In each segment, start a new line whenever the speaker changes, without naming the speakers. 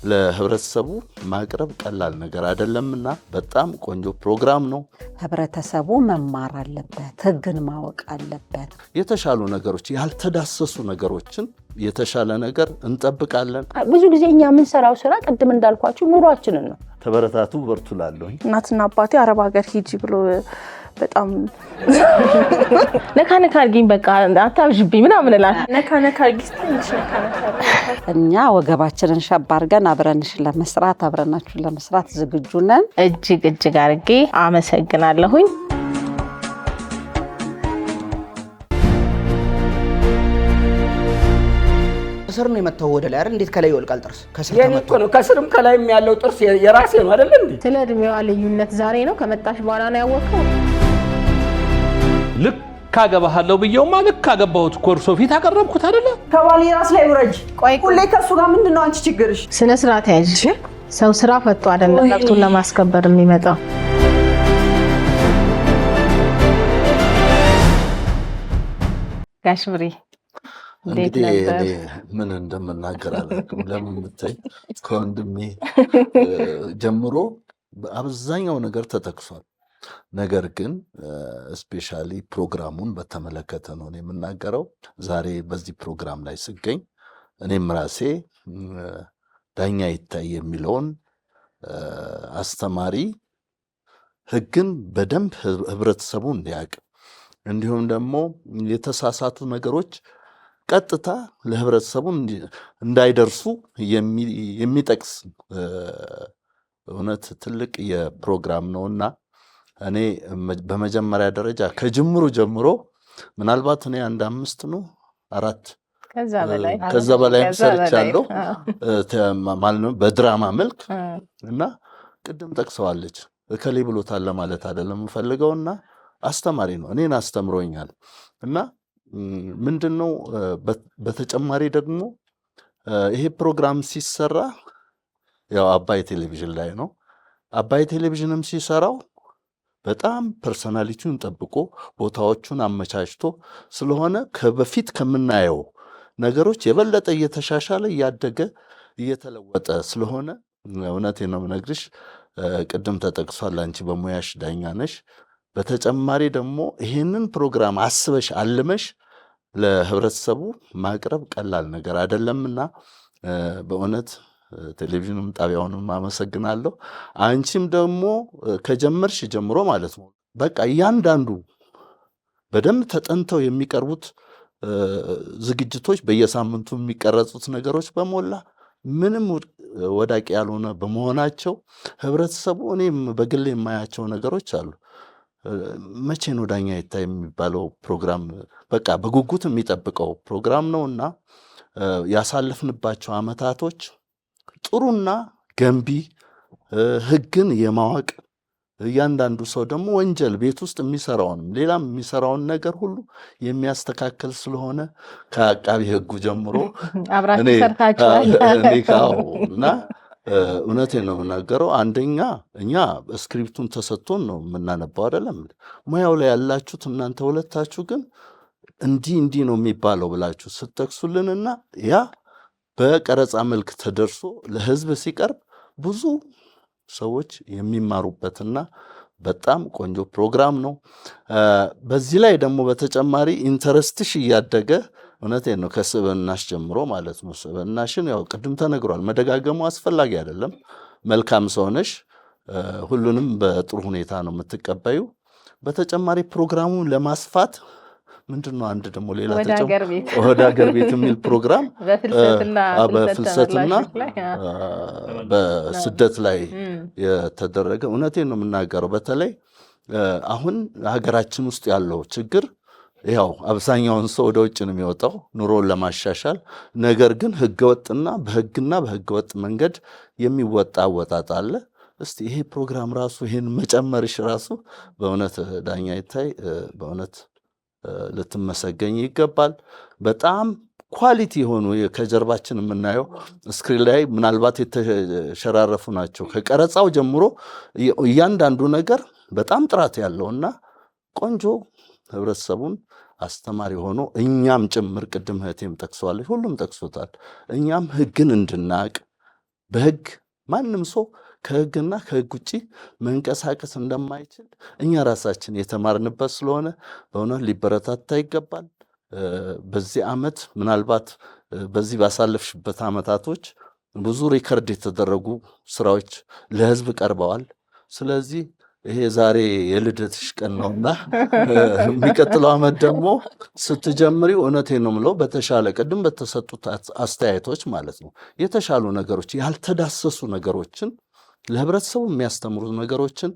ለህብረተሰቡ ማቅረብ ቀላል ነገር አይደለምና በጣም ቆንጆ ፕሮግራም ነው።
ህብረተሰቡ መማር አለበት፣ ህግን ማወቅ አለበት።
የተሻሉ ነገሮች፣ ያልተዳሰሱ ነገሮችን የተሻለ ነገር እንጠብቃለን።
ብዙ ጊዜ እኛ የምንሰራው ስራ ቅድም እንዳልኳችሁ ኑሯችንን ነው።
ተበረታቱ፣ በርቱ እላለሁኝ።
እናትና አባቴ አረብ ሀገር ሂጂ ብሎ በጣም
ነካ ነካ አድርጊኝ፣ በቃ አታብዥብኝ ምናምን እላለሁ።
ነካ ነካ አድርጊ ትንሽ ነካ ነካ አድርጊ።
እኛ ወገባችንን ሸብ አድርገን አብረንሽ ለመስራት፣ አብረናችሁ ለመስራት ዝግጁ ነን።
እጅግ እጅግ አድርጌ አመሰግናለሁኝ።
ከስር ነው የመታው ወደ ላይ አይደል? እንዴት ከላይ ይወልቃል ጥርስ? ከስር
የኔ
ተመቶ
እኮ ነው። ከስርም ከላይም ያለው ጥርስ የራሴ ነው አይደል እንዴ?
ስለ እድሜዋ ልዩነት ዛሬ ነው ከመጣሽ በኋላ ነው ያወቀው።
ልክ አገባሃለሁ ብየውማ ልክ አገባሁት እኮ፣ እርሶ ፊት አቀረብኩት አይደለ?
ከባሌ ራስ ላይ ውረጅ። ቆይ ሁሌ ከእሱ ጋር ምንድን ነው አንቺ ችግርሽ?
ስነ ስርዓት ያዥ። ሰው ስራ ፈቶ አይደለም መብቱን ለማስከበር የሚመጣው። ጋሽ ብሬ እንዴት
እንግዲህ
ነበር?
እኔ ምን እንደምናገር አላውቅም። ለምን ብታይ ከወንድሜ ጀምሮ አብዛኛው ነገር ተጠቅሷል። ነገር ግን specially ፕሮግራሙን በተመለከተ ነው እኔ የምናገረው። ዛሬ በዚህ ፕሮግራም ላይ ስገኝ እኔም ራሴ ዳኛ ይታይ የሚለውን አስተማሪ፣ ሕግን በደንብ ህብረተሰቡ እንዲያውቅ፣ እንዲሁም ደግሞ የተሳሳቱ ነገሮች ቀጥታ ለህብረተሰቡ እንዳይደርሱ የሚጠቅስ እውነት ትልቅ የፕሮግራም ነውና እኔ በመጀመሪያ ደረጃ ከጅምሩ ጀምሮ ምናልባት እኔ አንድ አምስት ነው አራት
ከዛ በላይ
ከዛ በላይም
ከዛ በላይ
ሰርቻለሁ ማለት ነው በድራማ መልክ። እና ቅድም ጠቅሰዋለች፣ እከሌ ብሎታል ለማለት አይደለም የምፈልገውና አስተማሪ ነው፣ እኔን አስተምሮኛል። እና ምንድነው በተጨማሪ ደግሞ ይሄ ፕሮግራም ሲሰራ ያው አባይ ቴሌቪዥን ላይ ነው። አባይ ቴሌቪዥንም ሲሰራው በጣም personality ውን ጠብቆ ቦታዎቹን አመቻችቶ ስለሆነ ከበፊት ከምናየው ነገሮች የበለጠ እየተሻሻለ፣ እያደገ፣ እየተለወጠ ስለሆነ እውነቴን ነው የምነግርሽ። ቅድም ተጠቅሷል፣ አንቺ በሙያሽ ዳኛ ነሽ። በተጨማሪ ደግሞ ይሄንን ፕሮግራም አስበሽ አልመሽ ለህብረተሰቡ ማቅረብ ቀላል ነገር አይደለምና በእውነት ቴሌቪዥኑም ጣቢያውንም አመሰግናለሁ። አንቺም ደግሞ ከጀመርሽ ጀምሮ ማለት ነው በቃ እያንዳንዱ በደንብ ተጠንተው የሚቀርቡት ዝግጅቶች፣ በየሳምንቱ የሚቀረጹት ነገሮች በሞላ ምንም ወዳቂ ያልሆነ በመሆናቸው ህብረተሰቡ፣ እኔም በግሌ የማያቸው ነገሮች አሉ። መቼ ነው ዳኛ ይታይ የሚባለው ፕሮግራም በቃ በጉጉት የሚጠብቀው ፕሮግራም ነውና ያሳለፍንባቸው አመታቶች ጥሩና ገንቢ፣ ህግን የማወቅ፣ እያንዳንዱ ሰው ደግሞ ወንጀል ቤት ውስጥ የሚሰራውንም ሌላም የሚሰራውን ነገር ሁሉ የሚያስተካክል ስለሆነ ከአቃቢ ህጉ ጀምሮ
አብራችሁ ሰርታችኋል።
እኔ ካው እና እውነቴን ነው የምናገረው። አንደኛ እኛ script ኡን ተሰጥቶን ነው የምናነባው አይደለም። ሙያው ላይ ያላችሁት እናንተ ሁለታችሁ ግን እንዲህ እንዲህ ነው የሚባለው ብላችሁ ስትጠቅሱልንና ያ በቀረጻ መልክ ተደርሶ ለህዝብ ሲቀርብ ብዙ ሰዎች የሚማሩበትና በጣም ቆንጆ ፕሮግራም ነው። በዚህ ላይ ደግሞ በተጨማሪ interest ሽ እያደገ፣ እውነቴን ነው፣ ከስብዕናሽ ጀምሮ ማለት ነው። ስብዕናሽን ያው ቅድም ተነግሯል፣ መደጋገሙ አስፈላጊ አይደለም። መልካም ሰው ነሽ፣ ሁሉንም በጥሩ ሁኔታ ነው የምትቀበዩ። በተጨማሪ ፕሮግራሙን ለማስፋት ምንድን ነው አንድ ደግሞ ሌላ
ወደ ሀገር ቤት
ወደ ሀገር ቤት የሚል ፕሮግራም
በፍልሰትና ፍልሰት
በፍልሰትና
ተመላሾች ላይ
በስደት ላይ የተደረገ፣ እውነቴን ነው የምናገረው። በተለይ አሁን ሀገራችን ውስጥ ያለው ችግር ያው አብዛኛውን ሰው ወደ ውጭ ነው የሚወጣው ኑሮን ለማሻሻል። ነገር ግን ህገወጥና በህግና በህገወጥ መንገድ የሚወጣ አወጣጥ አለ። እስቲ ይሄ ፕሮግራም ራሱ ይሄን መጨመርሽ ራሱ በእውነት ዳኛ ይታይ በእውነት ልትመሰገኝ ይገባል። በጣም quality የሆኑ ከጀርባችን የምናየው screen ላይ ምናልባት የተሸራረፉ ናቸው። ከቀረጻው ጀምሮ እያንዳንዱ ነገር በጣም ጥራት ያለውና ቆንጆ፣ ህብረተሰቡን አስተማሪ ሆኖ እኛም ጭምር፣ ቅድም እህቴም ጠቅሰዋለች፣ ሁሉም ጠቅሶታል። እኛም ህግን እንድናቅ በህግ ማንም ሰው ከህግና ከህግ ውጭ መንቀሳቀስ እንደማይችል እኛ ራሳችን የተማርንበት ስለሆነ በእውነት ሊበረታታ ይገባል። በዚህ ዓመት ምናልባት በዚህ ባሳለፍሽበት ዓመታቶች ብዙ record የተደረጉ ስራዎች ለህዝብ ቀርበዋል። ስለዚህ ይሄ ዛሬ የልደትሽ ቀን ነውና የሚቀጥለው ዓመት ደግሞ ስትጀምሪው እውነቴን ነው የምለው በተሻለ ቅድም በተሰጡት አስተያየቶች ማለት ነው የተሻሉ ነገሮች፣ ያልተዳሰሱ ነገሮችን፣ ለህብረተሰቡ የሚያስተምሩ ነገሮችን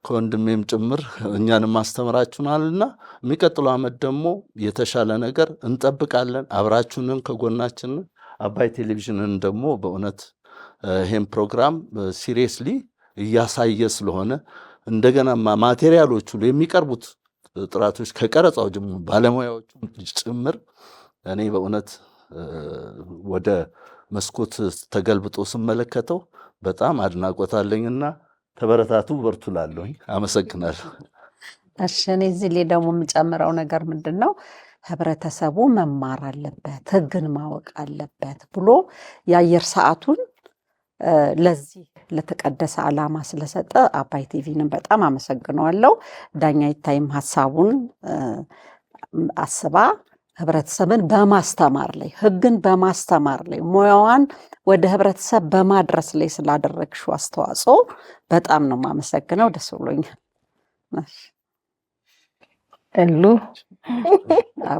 ከወንድሜም ጭምር እኛንም አስተምራችሁናልና የሚቀጥለው ዓመት ደግሞ የተሻለ ነገር እንጠብቃለን። አብራችሁንን ከጎናችን አባይ ቴሌቪዥንን ደግሞ በእውነት ይሄን ፕሮግራም seriously እያሳየ ስለሆነ እንደገና material ኦቹ የሚቀርቡት ጥራቶች ከቀረጻው ጀምሮ ባለሙያዎቹ ጭምር እኔ በእውነት ወደ መስኮት ተገልብጦ ስመለከተው በጣም አድናቆት አለኝና ተበረታቱ፣ በርቱ እላለሁኝ። አመሰግናለሁ።
እሺ፣ እኔ እዚህ ላይ ደግሞ የምጨምረው ነገር ምንድን ነው? ህብረተሰቡ መማር አለበት፣ ህግን ማወቅ አለበት ብሎ የአየር ሰዓቱን ለዚህ ለተቀደሰ ዓላማ ስለሰጠ አባይ ቲቪንም በጣም አመሰግነዋለሁ። ዳኛ ይታይም ሀሳቡን አስባ ህብረተሰብን በማስተማር ላይ፣ ህግን በማስተማር ላይ፣ ሙያዋን ወደ ህብረተሰብ በማድረስ ላይ ስላደረግሽው አስተዋጽኦ በጣም ነው የማመሰግነው። ደስ ብሎኛል።
እሉ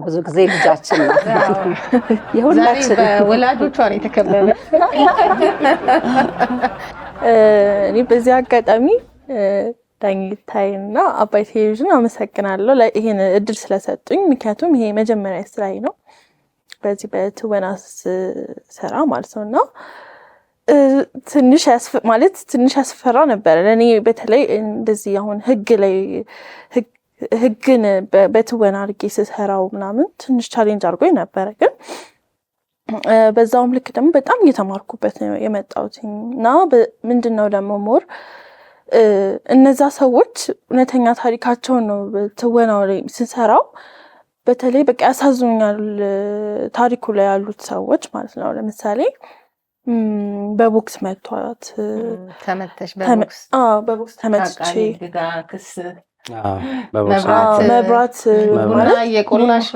ብዙ ጊዜ ልጃችን ናት፣ የሁላችን
ወላጆቿ ነው የተከበበ።
እኔ በዚህ አጋጣሚ ዳኝታይና አባይ ቴሌቪዥን አመሰግናለሁ ይሄን እድል ስለሰጡኝ። ምክንያቱም ይሄ መጀመሪያ ስራዬ ነው በዚህ በትወና ስራ ማለት ነው እና ትንሽ ማለት ትንሽ ያስፈራ ነበረ ለእኔ፣ በተለይ እንደዚህ አሁን ህግ ላይ ህግን በትወና አድርጌ ስሰራው ምናምን ትንሽ challenge አድርጎኝ ነበረ። ግን በዛውም ልክ ደግሞ በጣም እየተማርኩበት ነው የመጣሁት እና ምንድን ነው ደግሞ more እነዛ ሰዎች እውነተኛ ታሪካቸውን ነው ትወናው ላይ ስንሰራው፣ በተለይ በቃ ያሳዝኑኛል ታሪኩ ላይ ያሉት ሰዎች ማለት ነው። ለምሳሌ በቦክስ መቷት
ተመተሽ፣
በቦክስ ተመትቼ
ክስ
መብራት
ቡና እየቆላሽ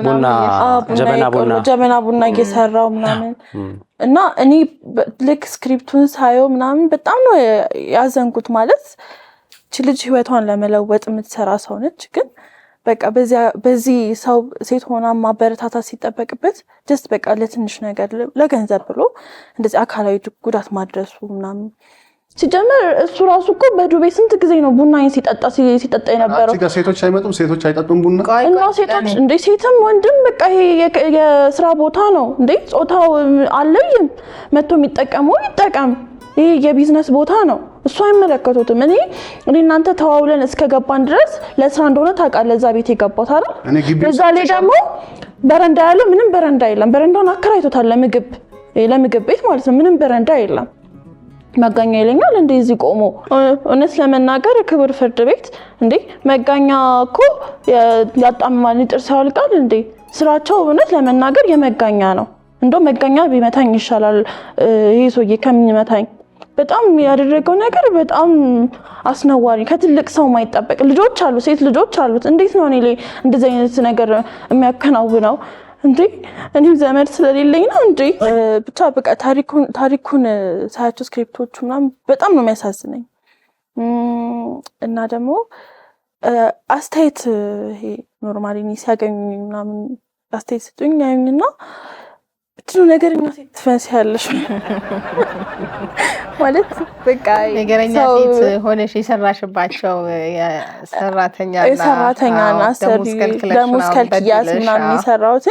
ጀበና ቡና እየሰራው ምናምን እና እኔ ልክ script ኡን ሳየው ምናምን በጣም ነው ያዘንኩት። ማለት እቺ ልጅ ህይወቷን ለመለወጥ የምትሰራ ሰው ነች፣ ግን በቃ በዚህ ሰው ሴት ሆና ማበረታታት ሲጠበቅበት just በቃ ለትንሽ ነገር ለገንዘብ ብሎ እንደዚህ አካላዊ ጉዳት ማድረሱ ምናምን። ሲጀመር እሱ ራሱ እኮ በዱቤ ስንት ጊዜ ነው ቡና ሲጠጣ ሲጠጣ የነበረው።
ሴቶች አይመጡም፣ ሴቶች አይጠጡም ቡና።
እና ሴቶች እንዴ ሴትም ወንድም በቃ ይሄ የስራ ቦታ ነው እንዴ፣ ጾታው አለይም፣ መጥቶ የሚጠቀመው ይጠቀም። ይሄ የቢዝነስ ቦታ ነው፣ እሱ አይመለከቱትም። እኔ እናንተ ተዋውለን እስከገባን ድረስ ለስራ እንደሆነ ታውቃለህ። እዛ ቤት የገባሁት አይደል? በዛ ላይ ደግሞ በረንዳ ያለው ምንም በረንዳ የለም። በረንዳውን አከራይቶታል ለምግብ ቤት ማለት ነው። ምንም በረንዳ የለም። መጋኛ ይለኛል እንዴ እዚህ ቆሞ። እውነት ለመናገር ክቡር ፍርድ ቤት እንዴ መጋኛ እኮ ያጣምማል፣ ጥርስ ያወልቃል እንዴ። ስራቸው እውነት ለመናገር የመጋኛ ነው። እንደው መጋኛ ቢመታኝ ይሻላል ይሄ ሰውዬ ከሚመታኝ። በጣም ያደረገው ነገር በጣም አስነዋሪ፣ ከትልቅ ሰው ማይጠበቅ። ልጆች አሉ፣ ሴት ልጆች አሉት። እንዴት ነው እኔ ላይ እንደዚህ አይነት ነገር የሚያከናውነው? እንዴ እኔም ዘመድ ስለሌለኝ ነው እንዴ? ብቻ በቃ ታሪኩን ሳያቸው script ኦቹ ምናምን በጣም ነው የሚያሳዝነኝ። እና ደግሞ አስተያየት ይሄ normally እኔ ሲያገኙኝ ምናምን አስተያየት ስጡኝ ያዩኝና ምንድን ነው ነገረኛ ሴት ትመስያለሽ ማለት በቃ
ነገረኛ ሴት ሆነሽ የሰራሽባቸው
የሰራተኛና አሰሪ ደሞዝ ከልክያት ምናምን የሰራሁት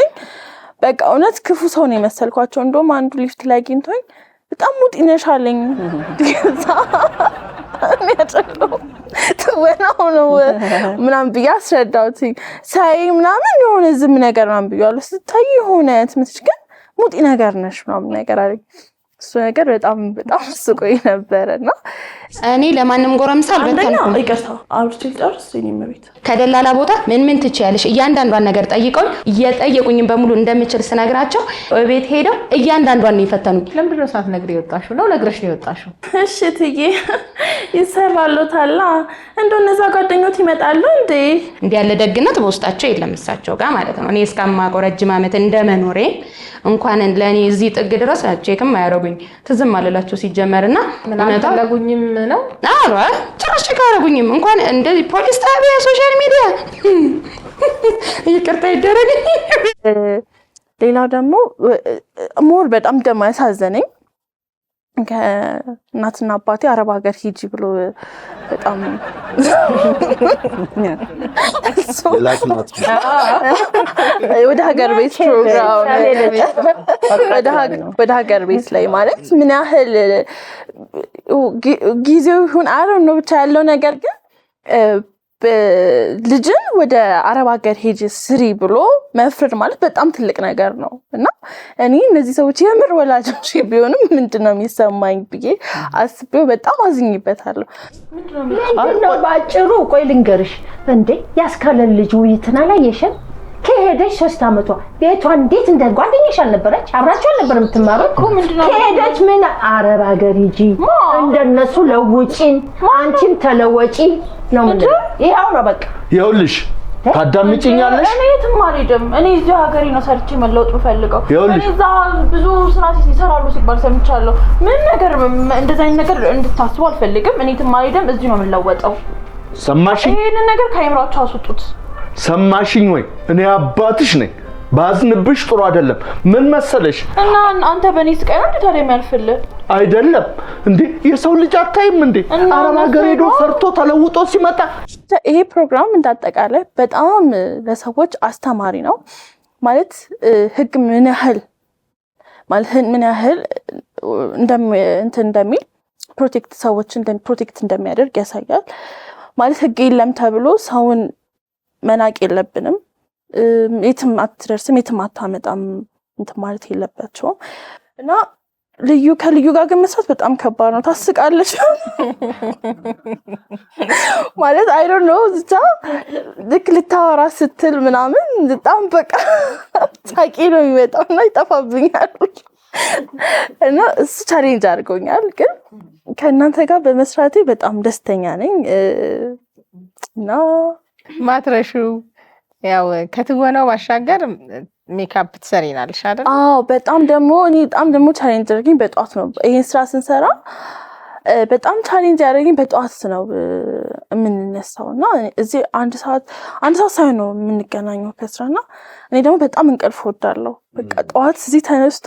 በቃ እውነት ክፉ ሰው ነው የመሰልኳቸው። እንደውም አንዱ ሊፍት ላይ አግኝቶኝ በጣም ሙጢ ነሽ አለኝ። ትወናው ነው ምናምን ብዬ አስረዳሁት። ሳይ ምናምን የሆነ ዝም ነገር ምናምን ብዬዋለሁ። ስታይ የሆነ ትመስልሽ ግን ሙጢ ነገር ነሽ ምናምን ነገር አለኝ። እሱ ነገር በጣም በጣም አስቆኝ ነበረ። እና
እኔ ለማንም ጎረምሳ
አንደኛ
አልበተንኩም።
ይቅርታ አውርቼ ልጨርስ የእኔም ቤት።
ከደላላ ቦታ ምን ምን ትችያለሽ እያንዳንዷን ነገር ጠይቀውኝ፣ እየጠየቁኝም በሙሉ እንደምችል ስነግራቸው ቤት ሄደው እያንዳንዷን ነው የፈተኑኝ።
ለምንድን ነው ሳትነግሪ የወጣሽው? ነው ነግረሽ ነው የወጣሽው?
እሺ እትዬ፣ ይሰራሉታላ። እንደው እነዛ ጓደኞት ይመጣሉ እንዴ?
እንዲህ ያለ ደግነት በውስጣቸው የለም እሳቸው ጋር ማለት ነው። እኔ እስከማውቀው ረጅም ዓመት እንደመኖሬ እንኳን ለእኔ እዚህ ጥግ ድረስ check ም አያደርጉኝ፣ ትዝም አልላቸው ሲጀመር እና
ምን አልፈለጉኝም ነው?
ኧረ ጭራሽ check አያደርጉኝም። እንኳን እንደዚህ ፖሊስ ጣቢያ፣ social media፣ ይቅርታ ይደረግ።
ሌላው ደግሞ more በጣም ደግሞ ያሳዘነኝ ከእናትና አባቴ አረብ ሀገር ሂጂ ብሎ በጣም
የላክናት
ወደ ሀገር ቤት ፕሮግራም፣ ወደ ሀገር ቤት ላይ ማለት ምን ያህል ጊዜው ይሁን I don't know፣ ብቻ ያለው ነገር ግን ልጅን ወደ አረብ ሀገር ሂጂ ስሪ ብሎ መፍረድ ማለት በጣም ትልቅ ነገር ነው። እና እኔ እነዚህ ሰዎች የምር ወላጆች ቢሆንም ምንድን ነው የሚሰማኝ ብዬ አስቤው በጣም አዝኝበታለሁ።
ምንድነው በአጭሩ? ቆይ ልንገርሽ እንዴ፣ ያስካለን ልጅ ውይይትን አላየሽም? ከሄደች 3 ዓመቷ። ቤቷ እንዴት እንደ ጓደኛሽ አልነበረች? አብራችሁ አልነበር የምትማሩት? ከሄደች ምን አረብ ሀገር ሂጂ፣ እንደነሱ ለውጪን፣ አንቺም ተለወጪ ነው የምንለው። ይኸው ነው በቃ።
ይኸውልሽ፣ ታዳምጪኛለሽ?
እኔ የትም አልሄድም። እኔ እዚሁ ሀገሬ ነው ሰርቼ መለወጥ የምፈልገው።
ይኸውልሽ፣
እኔ እዛ ብዙ ስራ ይሰራሉ ሲባል ሰምቻለሁ። ምን ነገር እንደዚህ አይነት ነገር እንድታስቡ አልፈልግም። እኔ የትም አልሄድም። እዚሁ ነው የምለወጠው።
ሰማሽኝ?
ይሄንን ነገር ከአይምሯችሁ አስወጡት።
ሰማሽኝ ወይ? እኔ አባትሽ ነኝ። ባዝንብሽ ጥሩ አይደለም። ምን መሰለሽ፣
እና አንተ በእኔ ስቃይ ነው እንዴ ታዲያ የሚያልፍልህ?
አይደለም እንዴ? የሰው ልጅ አታይም እንዴ?
እና
አረብ ሀገር ሄዶ ሰርቶ ተለውጦ ሲመጣ።
ይሄ ፕሮግራም እንዳጠቃላይ በጣም ለሰዎች አስተማሪ ነው። ማለት ህግ ምን ያህል ማለት ምን ያህል እንትን እንደሚል፣ protect ሰዎችን protect እንደሚያደርግ ያሳያል። ማለት ህግ የለም ተብሎ ሰውን መናቅ የለብንም። የትም አትደርስም፣ የትም አታመጣም እንትን ማለት የለባቸውም። እና ልዩ ከልዩ ጋር ግን መስራት በጣም ከባድ ነው። ታስቃለች ማለት I don't know፣ ብቻ ልክ ልታወራ ስትል ምናምን በጣም በቃ ሳቂ ነው የሚመጣው እና ይጠፋብኛል እና እሱ challenge አድርጎኛል። ግን ከእናንተ ጋር በመስራቴ በጣም ደስተኛ ነኝ እና
ማትረሹ ያው ከትወናው ባሻገር ሜካፕ ትሰሪናለሽ አይደል?
አዎ፣ በጣም ደግሞ እኔ በጣም ደግሞ challenge ያደረገኝ በጠዋት ነው። ይሄን ስራ ስንሰራ በጣም challenge ያደረገኝ በጠዋት ነው የምንነሳው እና እዚህ 1 ሰዓት 1 ሰዓት ሳይሆን ነው የምንገናኘው ከስራ። እና እኔ ደግሞ በጣም እንቅልፍ እወዳለሁ። በቃ ጠዋት እዚህ ተነስቶ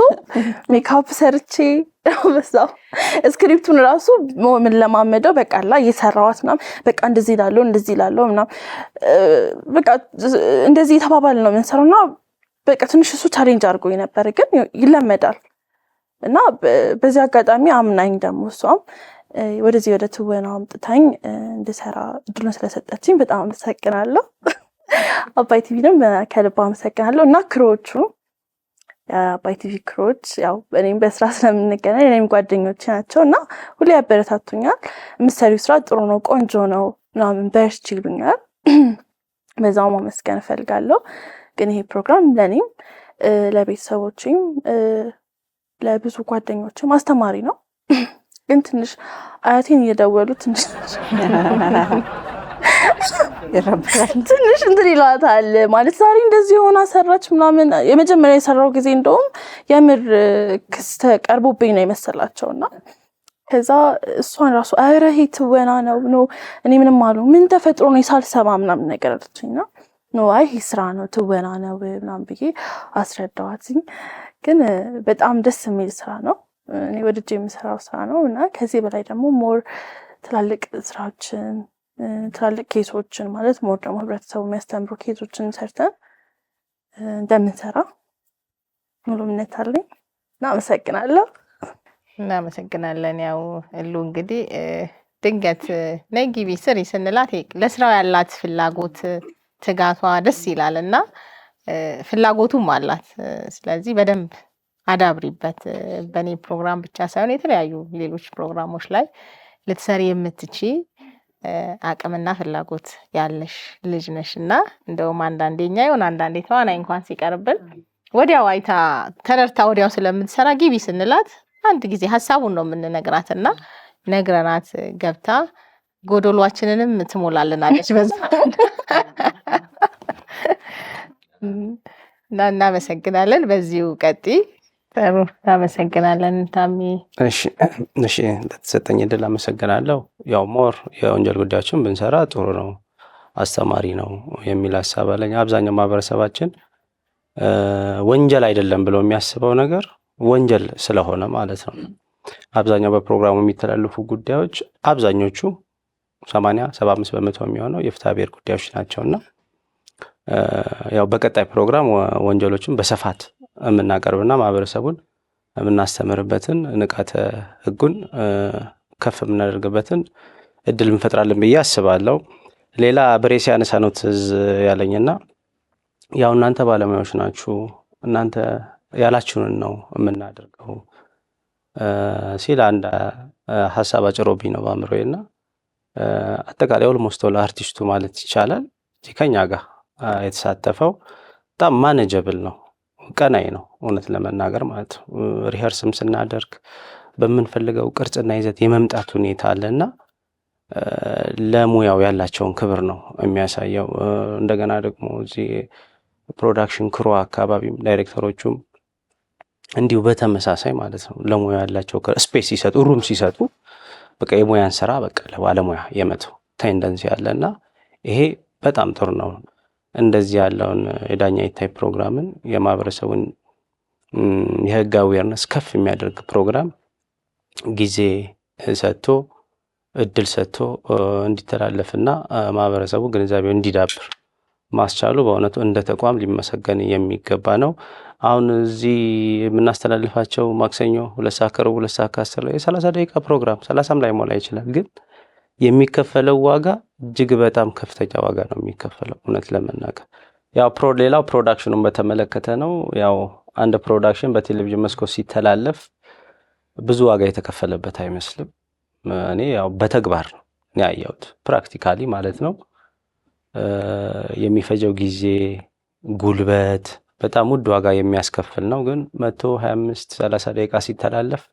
ሜካፕ ሰርቼ በዛው script ኡን ራሱ የምንለማመደው በቃ ላ እየሰራዋት ምናምን፣ በቃ እንደዚህ እላለሁ፣ እንደዚህ እላለሁ ምናምን፣ በቃ እንደዚህ የተባባል ነው የምንሰራው። እና በቃ ትንሽ እሱ challenge አድርጎኝ ነበር፣ ግን ይለመዳል። እና በዚህ አጋጣሚ አምናኝ ደግሞ እሷም ወደዚህ ወደ ትወናው አምጥታኝ እንድሰራ እድሉን ስለሰጠችኝ በጣም አመሰግናለሁ። አባይ ቲቪንም ከልብ አመሰግናለሁ። እና crew ዎቹ፣ የአባይ ቲቪ crew ዎች፣ ያው እኔም በስራ ስለምንገናኝ እኔም ጓደኞቼ ናቸው እና ሁሌ ያበረታቱኛል። የምትሰሪው ስራ ጥሩ ነው፣ ቆንጆ ነው ምናምን፣ በርቺ ይሉኛል። በዛው ማመስገን እፈልጋለሁ። ግን ይሄ ፕሮግራም ለእኔም ለቤተሰቦቼም ለብዙ ጓደኞችም አስተማሪ ነው። ግን ትንሽ አያቴን እየደወሉ ትንሽ ትንሽ እንትን ይሏታል፣ ማለት ዛሬ እንደዚህ የሆነ ሰራች ምናምን። የመጀመሪያ የሰራው ጊዜ እንደውም የምር ክስ ቀርቦብኝ ነው የመሰላቸው። እና ከዛ እሷን ራሱ ኧረ ይሄ ትወና ነው፣ no እኔ ምንም አሉ ምን ተፈጥሮ ነው ሳልሰማ ምናምን ነገር አለችኝ። እና no፣ አይ ይሄ ስራ ነው፣ ትወና ነው ምናምን ብዬ አስረዳዋትኝ። ግን በጣም ደስ የሚል ስራ ነው። እኔ ወድጄ የምሰራው ስራ ነው። እና ከዚህ በላይ ደግሞ more ትላልቅ ስራዎችን፣ ትላልቅ case ኦችን፣ ማለት more ደግሞ ህብረተሰቡ የሚያስተምሩ case ኦችን ሰርተን እንደምንሰራ ሙሉ እምነት አለኝ እና አመሰግናለሁ።
እናመሰግናለን። ያው እሉ እንግዲህ ድንገት ነይ ግቢ ስሪ ስንላት ለስራው ያላት ፍላጎት፣ ትጋቷ ደስ ይላል እና ፍላጎቱም አላት። ስለዚህ በደንብ አዳብሪበት። በእኔ ፕሮግራም ብቻ ሳይሆን የተለያዩ ሌሎች ፕሮግራሞች ላይ ልትሰሪ የምትችይ አቅምና ፍላጎት ያለሽ ልጅ ነሽ። እና እንደውም አንዳንዴ እኛ የሆነ አንዳንዴ ተዋናይ እንኳን ሲቀርብን ወዲያው አይታ ተረድታ ወዲያው ስለምትሰራ ግቢ ስንላት አንድ ጊዜ ሀሳቡን ነው የምንነግራት እና ነግረናት ገብታ ጎዶሏችንንም ትሞላልናለች በዛ። እና እናመሰግናለን። በዚሁ ቀጥይ። ጥሩ፣ እናመሰግናለን ታሚ።
እሺ፣ ለተሰጠኝ እድል አመሰግናለሁ። ያው more የወንጀል ጉዳዮችን ብንሰራ ጥሩ ነው፣ አስተማሪ ነው የሚል ሀሳብ አለኝ። አብዛኛው ማህበረሰባችን ወንጀል አይደለም ብሎ የሚያስበው ነገር ወንጀል ስለሆነ ማለት ነው። አብዛኛው በፕሮግራሙ የሚተላለፉ ጉዳዮች አብዛኞቹ 80 75% የሚሆነው የፍትሐ ብሔር ጉዳዮች ናቸውና ያው በቀጣይ ፕሮግራም ወንጀሎችን በስፋት የምናቀርብና ማህበረሰቡን የምናስተምርበትን፣ ንቃተ ህጉን ከፍ የምናደርግበትን እድል እንፈጥራለን ብዬ አስባለሁ። ሌላ ብሬ ሲያነሳ ነው ትዝ ያለኝና ያው እናንተ ባለሙያዎች ናችሁ፣ እናንተ ያላችሁንን ነው የምናደርገው ሲል አንድ ሀሳብ አጭሮብኝ ነው በአእምሮዬ። እና አጠቃላይ almost ለአርቲስቱ ማለት ይቻላል ከኛ ጋር የተሳተፈው በጣም manageable ነው፣ ቀናይ ነው እውነት ለመናገር ማለት ነው። Rehearse ም ስናደርግ በምንፈልገው ቅርጽና ይዘት የመምጣት ሁኔታ አለና ለሙያው ያላቸውን ክብር ነው የሚያሳየው። እንደገና ደግሞ እዚህ production crew አካባቢም ዳይሬክተሮቹም እንዲሁ በተመሳሳይ ማለት ነው፣ ለሙያ ያላቸው space ሲሰጡ፣ room ሲሰጡ በቃ የሙያን ስራ በቃ ለባለሙያ የመተው tendency አለና ይሄ በጣም ጥሩ ነው። እንደዚህ ያለውን የዳኛ ይታይ ፕሮግራምን የማህበረሰቡን የህግ awareness ከፍ የሚያደርግ ፕሮግራም ጊዜ ሰጥቶ፣ እድል ሰጥቶ እንዲተላለፍና ማህበረሰቡ ግንዛቤው እንዲዳብር ማስቻሉ በእውነቱ እንደ ተቋም ሊመሰገን የሚገባ ነው። አሁን እዚህ የምናስተላልፋቸው ማክሰኞ 2:15፣ 1:10 ላይ የ30 ደቂቃ ፕሮግራም፣ 30ም ላይሞላ ይችላል። ግን የሚከፈለው ዋጋ እጅግ በጣም ከፍተኛ ዋጋ ነው የሚከፈለው እውነት ለመናገር። ያው ሌላው production ኑን በተመለከተ ነው። ያው አንድ production በቴሌቪዥን መስኮት ሲተላለፍ ብዙ ዋጋ የተከፈለበት አይመስልም። እኔ ያው በተግባር ነው ያየሁት፣ practically ማለት ነው። የሚፈጀው ጊዜ፣ ጉልበት በጣም ውድ ዋጋ የሚያስከፍል ነው። ግን 125 30 ደቂቃ ሲተላለፍ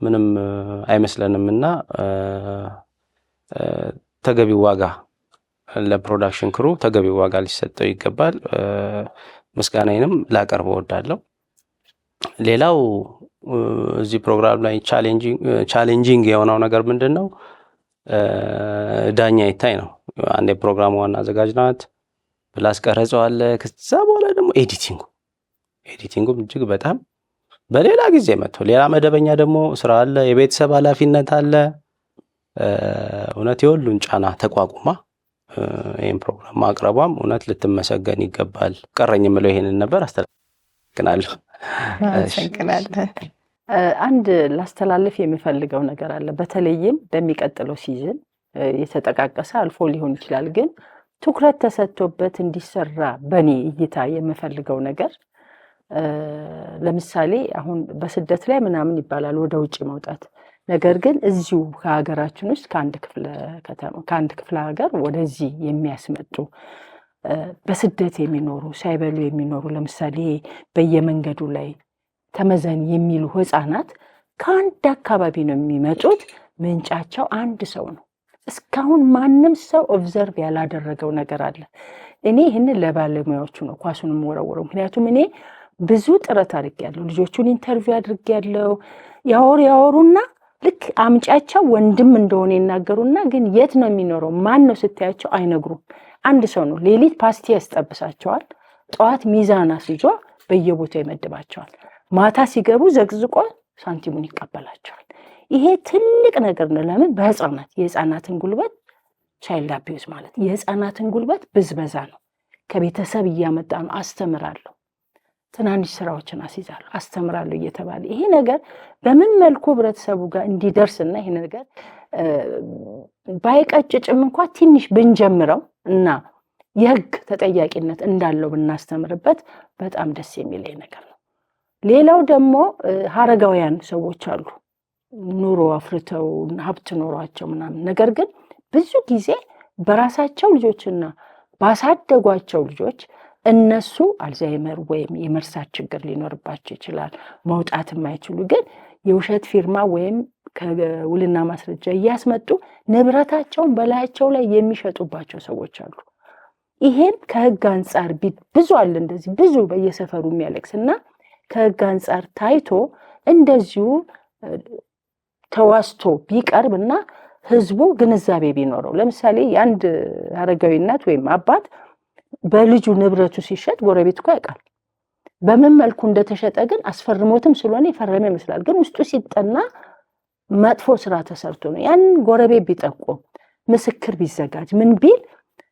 ምንም አይመስለንም። እና ተገቢው ዋጋ ለ production crew ተገቢው ዋጋ ሊሰጠው ይገባል። ምስጋናዬንም ላቀርብ እወዳለሁ። ሌላው እዚህ ፕሮግራም ላይ challenging የሆነው ነገር ምንድን ነው? ዳኛ ይታይ ነው። አንድ የፕሮግራሙ ዋና አዘጋጅ ናት። Plus ቀረጻው አለ። ከዛ በኋላ ደግሞ editing ኡም እጅግ በጣም በሌላ ጊዜ መጥቶ ሌላ መደበኛ ደግሞ ስራ አለ፣ የቤተሰብ ኃላፊነት አለ። እውነት የሁሉን ጫና ተቋቁማ ይህን ፕሮግራም ማቅረቧም እውነት ልትመሰገን ይገባል። ቀረኝ የምለው ይሄንን ነበር። አመሰግናለሁ።
አመሰግናለን።
አንድ ላስተላልፍ የምፈልገው ነገር አለ። በተለይም በሚቀጥለው season የተጠቃቀሰ አልፎ ሊሆን ይችላል፣ ግን ትኩረት ተሰጥቶበት እንዲሰራ በእኔ እይታ የምፈልገው ነገር፣ ለምሳሌ አሁን በስደት ላይ ምናምን ይባላል ወደ ውጭ መውጣት። ነገር ግን እዚሁ ከሀገራችን ውስጥ ከአንድ ክፍለ ከተማ፣ ከአንድ ክፍለ ሀገር ወደዚህ የሚያስመጡ፣ በስደት የሚኖሩ፣ ሳይበሉ የሚኖሩ፣ ለምሳሌ በየመንገዱ ላይ ተመዘን የሚሉ ህፃናት ከአንድ አካባቢ ነው የሚመጡት። ምንጫቸው አንድ ሰው ነው። እስካሁን ማንም ሰው observe ያላደረገው ነገር አለ። እኔ ይህንን ለባለሙያዎቹ ነው ኳሱን የምወረውረው። ምክንያቱም እኔ ብዙ ጥረት አድርጌያለሁ። ልጆቹን interview አድርጌያለሁ። ያወሩ ያወሩና ልክ አምጫቸው ወንድም እንደሆነ ይናገሩና ግን የት ነው የሚኖረው፣ ማን ነው ስታያቸው አይነግሩም። አንድ ሰው ነው። ሌሊት ፓስቲ ያስጠብሳቸዋል። ጠዋት ሚዛን አስይዞ በየቦታው ይመድባቸዋል። ማታ ሲገቡ ዘቅዝቆ ሳንቲሙን ይቀበላቸዋል። ይሄ ትልቅ ነገር ነው። ለምን በህፃናት የህፃናትን ጉልበት፣ child abuse ማለት የህፃናትን ጉልበት ብዝበዛ ነው። ከቤተሰብ እያመጣ ነው። አስተምራለሁ፣ ትናንሽ ስራዎችን አስይዛለሁ፣ አስተምራለሁ እየተባለ ይሄ ነገር በምን መልኩ ህብረተሰቡ ጋር እንዲደርስና ይሄ ነገር ባይቀጭጭም እንኳ ትንሽ ብንጀምረው እና የህግ ተጠያቂነት እንዳለው ብናስተምርበት በጣም ደስ የሚለኝ ነገር ነው። ሌላው ደግሞ አረጋውያን ሰዎች አሉ፣ ኑሮ አፍርተው ሀብት ኖሯቸው ምናምን፣ ነገር ግን ብዙ ጊዜ በራሳቸው ልጆችና ባሳደጓቸው ልጆች እነሱ አልዛይመር ወይም የመርሳት ችግር ሊኖርባቸው ይችላል። መውጣት የማይችሉ ግን የውሸት ፊርማ ወይም ከውልና ማስረጃ እያስመጡ ንብረታቸውን በላያቸው ላይ የሚሸጡባቸው ሰዎች አሉ። ይሄም ከህግ አንጻር ብዙ አለ፣ እንደዚህ ብዙ በየሰፈሩ የሚያለቅስ እና ከህግ አንጻር ታይቶ እንደዚሁ ተዋስቶ ቢቀርብ እና ህዝቡ ግንዛቤ ቢኖረው፣ ለምሳሌ የአንድ አረጋዊ እናት ወይም አባት በልጁ ንብረቱ ሲሸጥ ጎረቤት እኮ ያውቃል። በምን መልኩ እንደተሸጠ ግን አስፈርሞትም ስለሆነ የፈረመ ይመስላል። ግን ውስጡ ሲጠና መጥፎ ስራ ተሰርቶ ነው። ያን ጎረቤት ቢጠቁም፣ ምስክር ቢዘጋጅ፣ ምን ቢል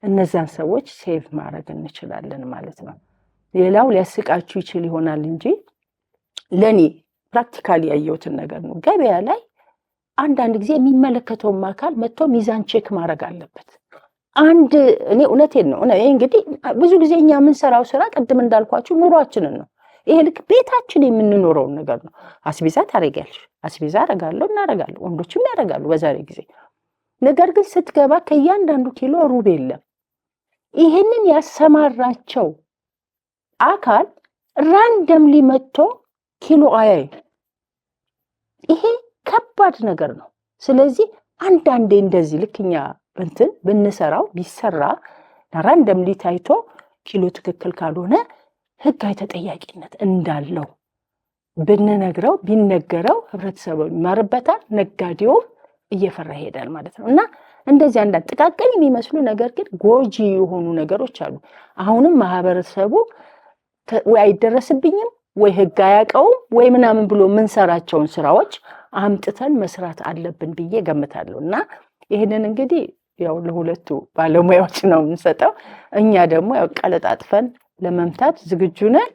እነዛን ሰዎች save ማድረግ እንችላለን ማለት ነው። ሌላው ሊያስቃችሁ ይችል ይሆናል እንጂ ለእኔ practically ያየሁትን ነገር ነው። ገበያ ላይ አንዳንድ ጊዜ የሚመለከተውም አካል መጥቶ ሚዛን check ማድረግ አለበት። አንድ እኔ እውነቴን ነው። ይሄ እንግዲህ ብዙ ጊዜ እኛ የምንሰራው ስራ ቅድም እንዳልኳችሁ ኑሯችንን ነው። ይሄ ልክ ቤታችን የምንኖረውን ነገር ነው። አስቤዛ ታደርጊያለሽ፣ አስቤዛ አደርጋለሁ፣ እናደርጋለሁ፣ ወንዶችም ያደርጋሉ በዛሬ ጊዜ። ነገር ግን ስትገባ ከእያንዳንዱ ኪሎ ሩብ የለም። ይሄንን ያሰማራቸው አካል randomly መጥቶ ኪሎ አያይም። ይሄ ከባድ ነገር ነው። ስለዚህ አንዳንዴ እንደዚህ ልክ እኛ እንትን ብንሰራው ቢሰራ randomly ታይቶ ኪሎ ትክክል ካልሆነ ህጋዊ ተጠያቂነት እንዳለው ብንነግረው ቢነገረው ህብረተሰቡ ይማርበታል፣ ነጋዴውም እየፈራ ይሄዳል ማለት ነው። እና እንደዚህ አንዳንድ ጥቃቅን የሚመስሉ ነገር ግን ጎጂ የሆኑ ነገሮች አሉ። አሁንም ማህበረሰቡ ወይ አይደረስብኝም ወይ ህግ አያውቀውም ወይ ምናምን ብሎ የምንሰራቸውን ስራዎች አምጥተን መስራት አለብን ብዬ ገምታለሁ። እና ይህንን እንግዲህ ያው ለሁለቱ ባለሙያዎች ነው የምንሰጠው። እኛ ደግሞ ያው ቀለጣጥፈን ለመምታት ዝግጁ ነን።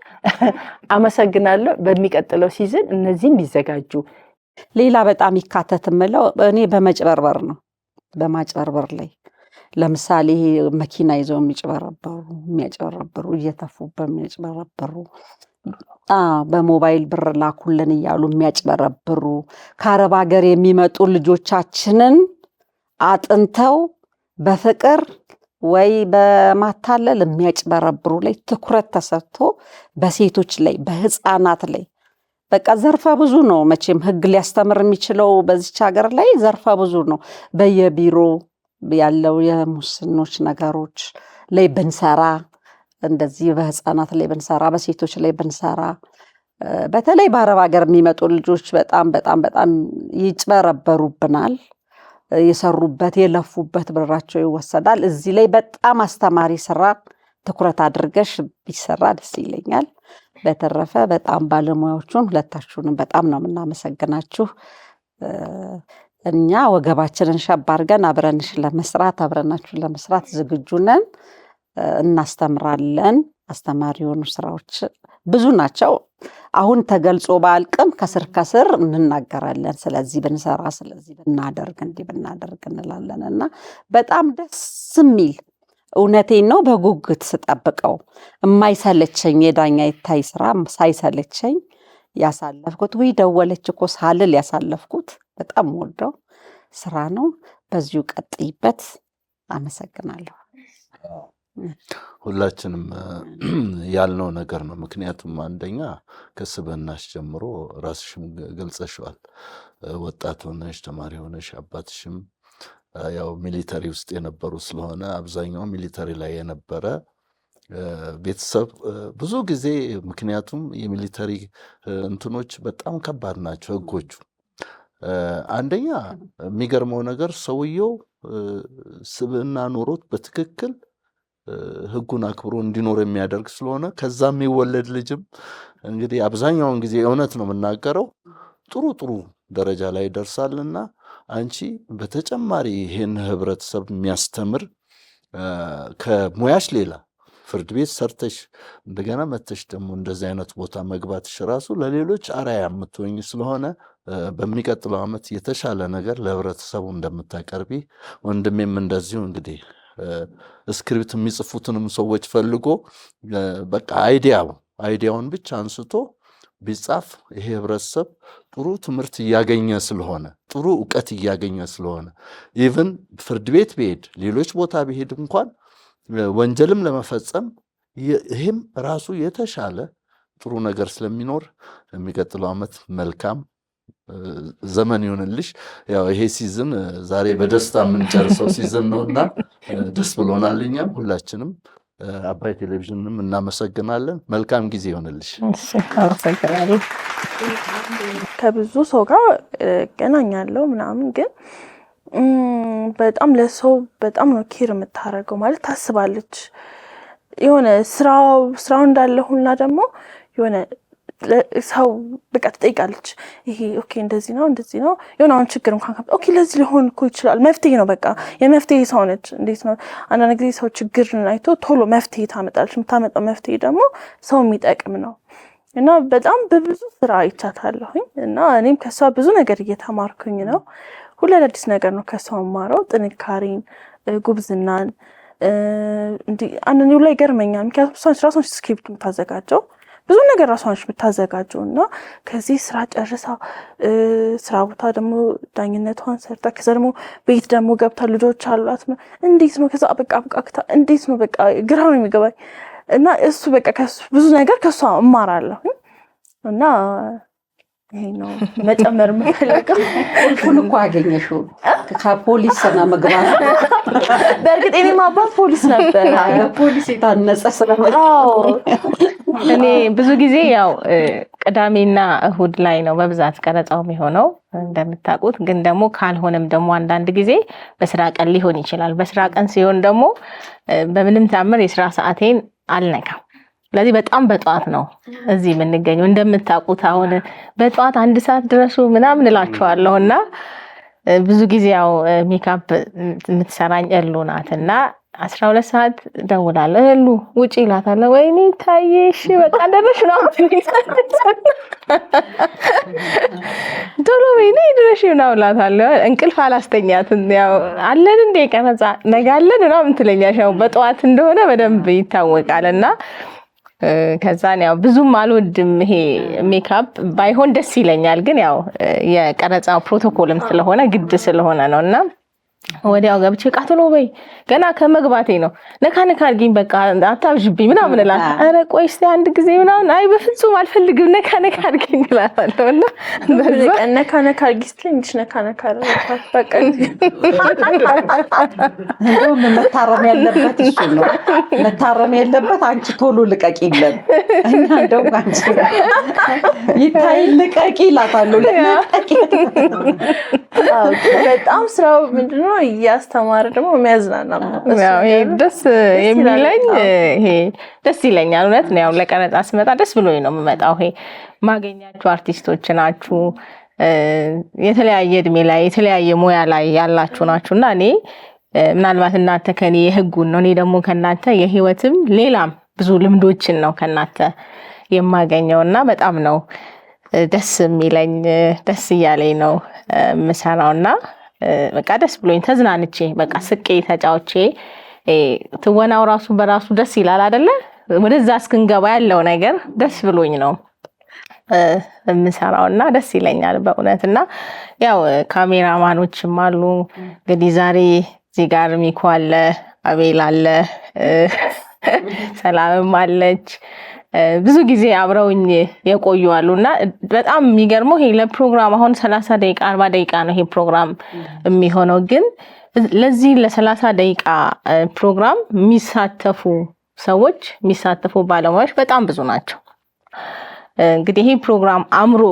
አመሰግናለሁ። በሚቀጥለው season እነዚህም ቢዘጋጁ።
ሌላ በጣም ይካተት የምለው እኔ በመጭበርበር ነው። በማጭበርበር ላይ ለምሳሌ ይሄ መኪና ይዘው የሚያጭበረብሩ፣ እየተፉበት የሚያጭበረብሩ፣ በሞባይል ብር ላኩልን እያሉ የሚያጭበረብሩ፣ ከአረብ ሀገር የሚመጡ ልጆቻችንን አጥንተው በፍቅር ወይ በማታለል የሚያጭበረብሩ ላይ ትኩረት ተሰጥቶ፣ በሴቶች ላይ፣ በህፃናት ላይ፣ በቃ ዘርፈ ብዙ ነው። መቼም ህግ ሊያስተምር የሚችለው በዚች ሀገር ላይ ዘርፈ ብዙ ነው። በየቢሮ ያለው የሙስኖች ነገሮች ላይ ብንሰራ፣ እንደዚህ በህፃናት ላይ ብንሰራ፣ በሴቶች ላይ ብንሰራ፣ በተለይ በአረብ ሀገር የሚመጡ ልጆች በጣም በጣም በጣም ይጭበረበሩብናል። የሰሩበት የለፉበት ብራቸው ይወሰዳል። እዚህ ላይ በጣም አስተማሪ ስራ ትኩረት አድርገሽ ቢሰራ ደስ ይለኛል። በተረፈ በጣም ባለሙያዎቹን ሁለታችሁንም በጣም ነው የምናመሰግናችሁ። እኛ ወገባችንን ሸብ አድርገን አብረንሽ ለመስራት፣ አብረናችሁ ለመስራት ዝግጁ ነን። እናስተምራለን። አስተማሪ የሆኑ ስራዎች ብዙ ናቸው። አሁን ተገልጾ ባያልቅም ከስር ከስር እንናገራለን። ስለዚህ ብንሰራ፣ ስለዚህ ብናደርግ፣ እንዲህ ብናደርግ እንላለን እና በጣም ደስ የሚል፣ እውነቴን ነው፣ በጉጉት ስጠብቀው የማይሰለቸኝ የዳኛ ይታይ ስራ፣ ሳይሰለቸኝ ያሳለፍኩት፣ ውይ ደወለች እኮ ሳልል ያሳለፍኩት በጣም ወደው ስራ ነው። በዚሁ ቀጥይበት። አመሰግናለሁ።
ሁላችንም ያልነው ነገር ነው። ምክንያቱም አንደኛ ከስብዕናሽ ጀምሮ ራስሽም ገልጸሽዋል። ወጣት ሆነሽ፣ ተማሪ ሆነሽ፣ አባትሽም ያው military ውስጥ የነበሩ ስለሆነ አብዛኛው military ላይ የነበረ ቤተሰብ ብዙ ጊዜ፣ ምክንያቱም የ military እንትኖች በጣም ከባድ ናቸው ህጎቹ። አንደኛ የሚገርመው ነገር ሰውየው ስብዕና ኖሮት በትክክል ህጉን አክብሮ እንዲኖር የሚያደርግ ስለሆነ ከዛ የሚወለድ ልጅም እንግዲህ አብዛኛውን ጊዜ፣ እውነት ነው የምናገረው፣ ጥሩ ጥሩ ደረጃ ላይ ይደርሳልና አንቺ በተጨማሪ ይህን ህብረተሰብ የሚያስተምር ከሙያሽ ሌላ ፍርድ ቤት ሰርተሽ እንደገና መተሽ ደግሞ እንደዚህ አይነት ቦታ መግባትሽ ራሱ ለሌሎች አርአያ የምትሆኝ ስለሆነ በሚቀጥለው ዓመት የተሻለ ነገር ለህብረተሰቡ እንደምታቀርቢ፣ ወንድሜም እንደዚሁ እንግዲህ script የሚጽፉትንም ሰዎች ፈልጎ በቃ idea ውን ብቻ አንስቶ ቢጻፍ ይሄ ህብረተሰብ ጥሩ ትምህርት እያገኘ ስለሆነ፣ ጥሩ እውቀት እያገኘ ስለሆነ፣ even ፍርድ ቤት ቢሄድ፣ ሌሎች ቦታ ቢሄድ እንኳን ወንጀልም ለመፈጸም ይህም ራሱ የተሻለ ጥሩ ነገር ስለሚኖር የሚቀጥለው ዓመት መልካም ዘመን ይሁንልሽ። ያው ይሄ season ዛሬ በደስታ የምንጨርሰው season ነውና ደስ ብሎናል። እኛም ሁላችንም አባይ ቴሌቪዥንንም እናመሰግናለን። መልካም ጊዜ ይሆንልሽ።
አመሰግናለሁ።
ከብዙ ሰው ጋር እገናኛለሁ ምናምን፣ ግን በጣም ለሰው በጣም ነው care የምታደርገው፣ ማለት ታስባለች። የሆነ ስራው እንዳለ ሁላ ደግሞ የሆነ ሰው በቃ ትጠይቃለች። ይሄ okay እንደዚህ ነው፣ እንደዚህ ነው፣ የሆነ አሁን ችግር እንኳን okay ለዚህ ሊሆን እኮ ይችላል። መፍትሄ ነው፣ በቃ የመፍትሄ ሰው ነች። እንዴት ነው፣ አንዳንድ ጊዜ ሰው ችግርን አይቶ ቶሎ መፍትሄ ታመጣለች። የምታመጣው መፍትሄ ደግሞ ሰው የሚጠቅም ነው እና በጣም በብዙ ስራ አይቻታለሁኝ እና እኔም ከሷ ብዙ ነገር እየተማርኩኝ ነው። ሁሌ አዳዲስ ነገር ነው ከሷ የምማረው፣ ጥንካሬን፣ ጉብዝናን። እንዲህ አንዳንዴ ላይ ይገርመኛል። ምክንያቱም እሷ ራሷን script የምታዘጋጀው፣ ብዙ ነገር ራሷ ነች የምታዘጋጀው እና ከዚህ ስራ ጨርሳ ስራ ቦታ ደግሞ ዳኝነቷን ሰርታ ከዛ ደግሞ ቤት ደግሞ ገብታ ልጆች አሏት። እንዴት ነው ከዛ በቃ አብቃቅታ እንዴት ነው፣ በቃ ግራ ነው የሚገባኝ እና እሱ በቃ ብዙ ነገር ከእሷ እማራለሁ እና ይሄ ነው መጨመር የምፈልገው።
ቁልፉን እኮ አገኘሽው ከፖሊስ ስነ ምግባር።
በእርግጥ የእኔም አባት ፖሊስ ነበር።
ፖሊስ የታነጸ ስነ
እኔ ብዙ ጊዜ ያው ቅዳሜና እሁድ ላይ ነው በብዛት ቀረጻው የሚሆነው እንደምታውቁት። ግን ደግሞ ካልሆነም ደግሞ አንዳንድ ጊዜ በስራ ቀን ሊሆን ይችላል። በስራ ቀን ሲሆን ደግሞ በምንም ታምር የስራ ሰዓቴን አልነካም። ስለዚህ በጣም በጠዋት ነው እዚህ የምንገኘው። እንደምታውቁት አሁን በጠዋት 1 ሰዓት ድረሱ ምናምን እላችኋለሁ እና ብዙ ጊዜ ያው ሜካፕ የምትሰራኝ እሉ ናት እና 12 ሰዓት ደውላለሁ። እሉ ውጪ እላታለሁ። ወይኔ ታየሽ በቃ ደረሽ ነው፣ ቶሎ ወይኔ ድረሽ ምናምን እላታለሁ። እንቅልፍ አላስተኛትም። ያው አለን እንደ ቀረጻ ነገ አለን ምናምን ትለኛለች። ያው በጠዋት እንደሆነ በደንብ ይታወቃል እና ከዛን ያው ብዙም አልወድም፣ ይሄ ሜካፕ ባይሆን ደስ ይለኛል። ግን ያው የቀረጻ ፕሮቶኮልም ስለሆነ ግድ ስለሆነ ነው እና ወዲያው ገብቼ በቃ ቶሎ በይ፣ ገና ከመግባቴ ነው፣ ነካ ነካ አድርጊኝ በቃ አታብዥብኝ ምናምን እላለሁ። ኧረ ቆይ እስኪ አንድ ጊዜ ምናምን፣ አይ በፍጹም አልፈልግም፣ ነካ ነካ አድርጊኝ እላታለሁ እና
ነካ ነካ አድርጊ ስትለኝ እንዲህ ነካ ነካ አደረኳት። በቃ።
እንደውም መታረም ያለበት እሱ ነው። መታረም ያለበት አንቺ ቶሎ ልቀቂ የለም እና እንደውም አንቺ ይታይ ልቀቂ እላታለሁ። ልቀቂ።
በጣም ስራው ምንድነው እያስተማረ ደግሞ የሚያዝናና ነው።
ያው ይሄ ደስ የሚለኝ ይሄ ደስ ይለኛል። እውነት ነው። ያው ለቀረጻ ስመጣ ደስ ብሎኝ ነው የምመጣው። ይሄ ማገኛችሁ አርቲስቶች ናችሁ፣ የተለያየ እድሜ ላይ የተለያየ ሙያ ላይ ያላችሁ ናችሁ እና እኔ ምናልባት እናንተ ከኔ የህጉን ነው፣ እኔ ደግሞ ከእናንተ የህይወትም ሌላም ብዙ ልምዶችን ነው ከእናንተ የማገኘው እና በጣም ነው ደስ የሚለኝ፣ ደስ እያለኝ ነው የምሰራው እና በቃ ደስ ብሎኝ ተዝናንቼ በቃ ስቄ ተጫውቼ፣ ትወናው ራሱ በራሱ ደስ ይላል አይደለ? ወደዛ እስክንገባ ያለው ነገር ደስ ብሎኝ ነው የምሰራው እና ደስ ይለኛል በእውነት። እና ያው ካሜራማኖችም አሉ፣ እንግዲህ ዛሬ እዚህ ጋር ሚኮ አለ፣ አቤል አለ፣ ሰላምም አለች። ብዙ ጊዜ አብረውኝ የቆዩ አሉ እና በጣም የሚገርመው ይሄ ለፕሮግራም አሁን 30 ደቂቃ፣ 40 ደቂቃ ነው ይሄ ፕሮግራም የሚሆነው። ግን ለዚህ ለ30 ደቂቃ ፕሮግራም የሚሳተፉ ሰዎች፣ የሚሳተፉ ባለሙያዎች በጣም ብዙ ናቸው። እንግዲህ ይሄ ፕሮግራም አምሮ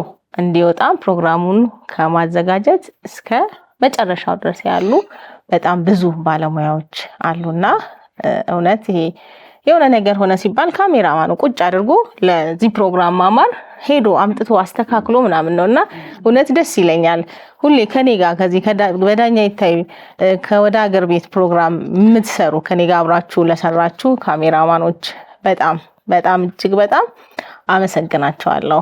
እንዲወጣ ፕሮግራሙን ከማዘጋጀት እስከ መጨረሻው ድረስ ያሉ በጣም ብዙ ባለሙያዎች አሉና እውነት ይሄ የሆነ ነገር ሆነ ሲባል ካሜራማኑ ቁጭ አድርጎ ለዚህ ፕሮግራም ማማር ሄዶ አምጥቶ አስተካክሎ ምናምን ነው እና እውነት ደስ ይለኛል። ሁሌ ከኔ ጋር ከዚህ በዳኛ ይታይ ከወደ ሀገር ቤት ፕሮግራም የምትሰሩ፣ ከኔ ጋር አብራችሁ ለሰራችሁ ካሜራማኖች በጣም በጣም እጅግ በጣም አመሰግናቸዋለሁ።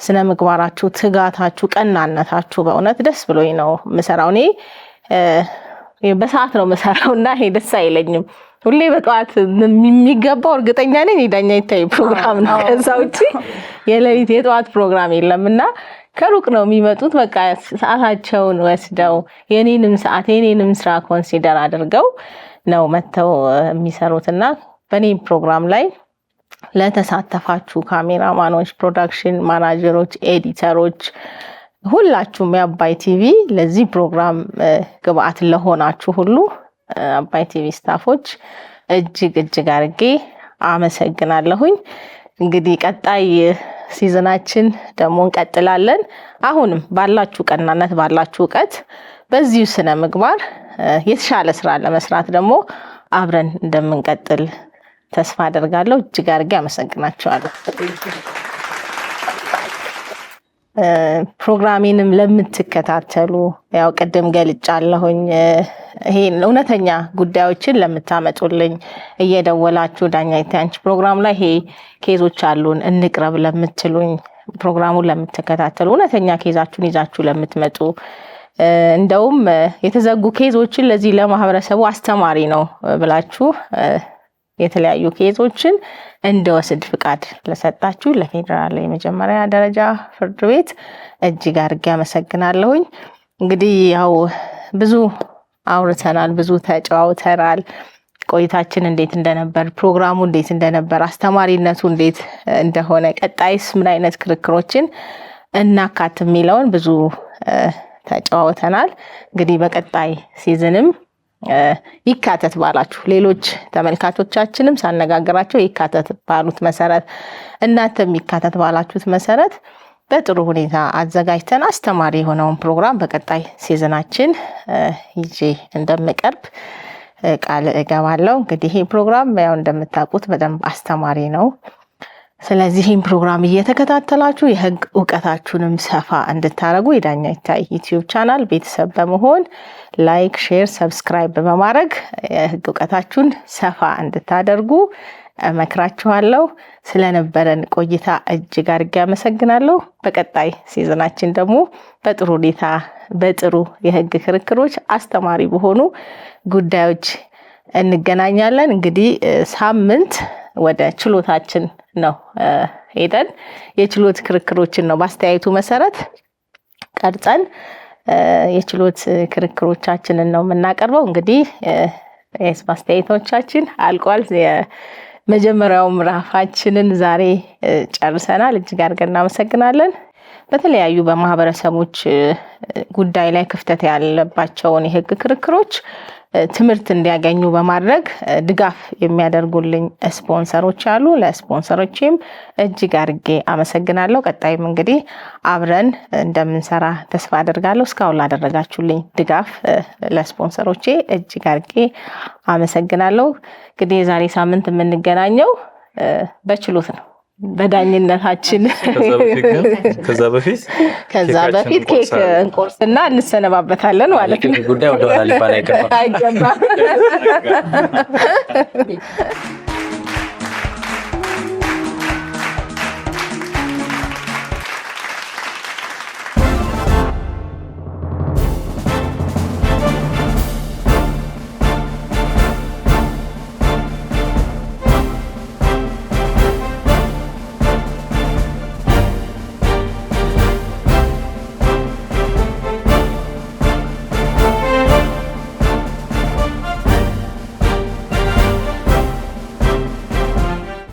ስነ ምግባራችሁ፣ ትጋታችሁ፣ ቀናነታችሁ በእውነት ደስ ብሎኝ ነው የምሰራው። እኔ በሰዓት ነው የምሰራው እና ይሄ ደስ አይለኝም። ሁሌ በጠዋት የሚገባው እርግጠኛ ነኝ የዳኛ ይታይ ፕሮግራም ነው። ከዛ ውጭ የሌሊት የጠዋት ፕሮግራም የለም እና ከሩቅ ነው የሚመጡት። በቃ ሰዓታቸውን ወስደው የኔንም ሰዓት የኔንም ስራ consider አድርገው ነው መጥተው የሚሰሩትና በእኔ ፕሮግራም ላይ ለተሳተፋችሁ ካሜራማኖች፣ production manager ኦች፣ editor ኦች ሁላችሁም የአባይ ቲቪ ለዚህ ፕሮግራም ግብአት ለሆናችሁ ሁሉ አባይ ቲቪ staff ኦች እጅግ እጅግ አድርጌ አመሰግናለሁኝ። እንግዲህ ቀጣይ season ኣችን ደግሞ እንቀጥላለን። አሁንም ባላችሁ ቀናነት፣ ባላችሁ እውቀት፣ በዚሁ ስነ ምግባር የተሻለ ስራ ለመስራት ደግሞ አብረን እንደምንቀጥል ተስፋ አደርጋለሁ። እጅግ አድርጌ አመሰግናችኋለሁ። ፕሮግራሜንም ለምትከታተሉ ያው ቅድም ገልጫለሁኝ። ይሄን እውነተኛ ጉዳዮችን ለምታመጡልኝ እየደወላችሁ ዳኛ ይታይ አንቺ ፕሮግራም ላይ ይሄ case ኦች አሉን እንቅረብ ለምትሉኝ፣ ፕሮግራሙን ለምትከታተሉ፣ እውነተኛ case ኣችሁን ይዛችሁ ለምትመጡ፣ እንደውም የተዘጉ case ኦችን ለዚህ ለማህበረሰቡ አስተማሪ ነው ብላችሁ የተለያዩ case ኦችን እንደወስድ ፍቃድ ለሰጣችሁ ለፌዴራል የመጀመሪያ ደረጃ ፍርድ ቤት እጅግ አድርጌ አመሰግናለሁኝ። እንግዲህ ያው ብዙ አውርተናል፣ ብዙ ተጨዋውተናል። ቆይታችን እንዴት እንደነበር፣ ፕሮግራሙ እንዴት እንደነበር፣ አስተማሪነቱ እንዴት እንደሆነ፣ ቀጣይስ ምን አይነት ክርክሮችን እናካት የሚለውን ብዙ ተጨዋውተናል። እንግዲህ በቀጣይ season ም ይካተት ባላችሁ ሌሎች ተመልካቾቻችንም ሳነጋግራቸው ይካተት ባሉት መሰረት እናንተም ይካተት ባላችሁት መሰረት በጥሩ ሁኔታ አዘጋጅተን አስተማሪ የሆነውን ፕሮግራም በቀጣይ season ኣችን ይዤ እንደምቀርብ ቃል እገባለሁ። እንግዲህ ይህ ፕሮግራም ያው እንደምታውቁት በደንብ አስተማሪ ነው። ስለዚህ ይህን ፕሮግራም እየተከታተላችሁ የህግ እውቀታችሁንም ሰፋ እንድታደርጉ የዳኛ ይታይ YouTube channel ቤተሰብ በመሆን like፣ share፣ subscribe በማድረግ የህግ እውቀታችሁን ሰፋ እንድታደርጉ እመክራችኋለሁ። ስለነበረን ቆይታ እጅግ አድርጌ አመሰግናለሁ። በቀጣይ season ኣችን ደግሞ በጥሩ ሁኔታ በጥሩ የህግ ክርክሮች አስተማሪ በሆኑ ጉዳዮች እንገናኛለን። እንግዲህ ሳምንት ወደ ችሎታችን ነው ሄደን የችሎት ክርክሮችን ነው በአስተያየቱ መሰረት ቀርጸን የችሎት ክርክሮቻችንን ነው የምናቀርበው። እንግዲህ የህዝብ አስተያየቶቻችን አልቋል። የመጀመሪያው ምዕራፋችንን ዛሬ ጨርሰናል። እጅግ አድርገን እናመሰግናለን። በተለያዩ በማህበረሰቦች ጉዳይ ላይ ክፍተት ያለባቸውን የህግ ክርክሮች ትምህርት እንዲያገኙ በማድረግ ድጋፍ የሚያደርጉልኝ ስፖንሰሮች አሉ። ለስፖንሰሮቼም እጅግ አድርጌ አመሰግናለሁ። ቀጣይም እንግዲህ አብረን እንደምንሰራ ተስፋ አደርጋለሁ። እስካሁን ላደረጋችሁልኝ ድጋፍ ለስፖንሰሮቼ እጅግ አድርጌ አመሰግናለሁ። እንግዲህ የዛሬ ሳምንት የምንገናኘው በችሎት ነው። በዳኝነታችን
ከዛ በፊት
ኬክ እንቆርስና እንሰነባበታለን ማለት ነው።
ጉዳይ ወደኋላ ሊባል አይገባም።
አይገባም።